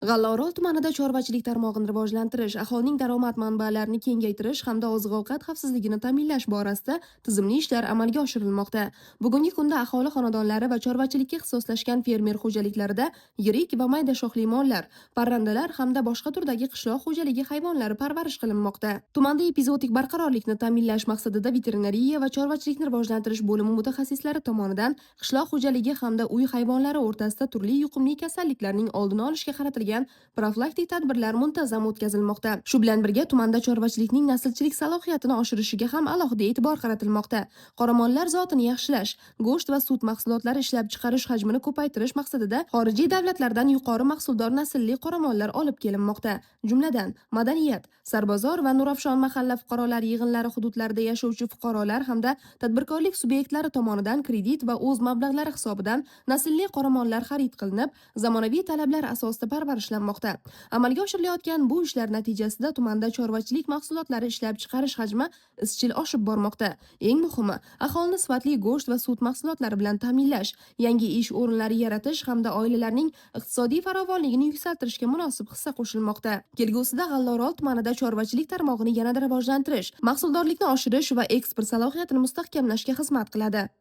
G'allaorol tumanida chorvachilik tarmog'ini rivojlantirish, aholining daromad manbalarini kengaytirish hamda oziq-ovqat xavfsizligini ta'minlash borasida tizimli ishlar amalga oshirilmoqda. Bugungi kunda aholi xonadonlari va chorvachilikka ixtisoslashgan fermer xo'jaliklarida yirik va mayda shoxli mollar, parrandalar hamda boshqa turdagi qishloq xo'jaligi hayvonlari parvarish qilinmoqda. Tumanda epizootik barqarorlikni ta'minlash maqsadida veterinariya va chorvachilikni rivojlantirish bo'limi mutaxassislari tomonidan qishloq xo'jaligi hamda uy hayvonlari o'rtasida turli yuqumli kasalliklarning oldini olishga qaratilgan profilaktik tadbirlar muntazam o'tkazilmoqda. Shu bilan birga tumanda chorvachilikning naslchilik salohiyatini oshirishiga ham alohida e'tibor qaratilmoqda. Qoramollar zotini yaxshilash, go'sht va sut mahsulotlari ishlab chiqarish hajmini ko'paytirish maqsadida xorijiy davlatlardan yuqori mahsuldor naslli qoramollar olib kelinmoqda. Jumladan, Madaniyat, Sarbozor va Nurafshon mahalla fuqarolar yig'inlari hududlarida yashovchi fuqarolar hamda tadbirkorlik subyektlari tomonidan kredit va o'z mablag'lari hisobidan naslli qoramollar xarid qilinib, zamonaviy talablar asosida parvarishlanmoqda. Amalga oshirilayotgan bu ishlar natijasida tumanda chorvachilik mahsulotlari ishlab chiqarish hajmi izchil oshib bormoqda. Eng muhimi, aholini sifatli go'sht va sut mahsulotlari bilan ta'minlash, yangi ish o'rinlari yaratish hamda oilalarning iqtisodiy farovonligini yuksaltirishga munosib hissa qo'shilmoqda. Kelgusida G'allaorol tumanida chorvachilik tarmog'ini yanada rivojlantirish, mahsuldorlikni oshirish va eksport salohiyatini mustahkamlashga xizmat qiladi.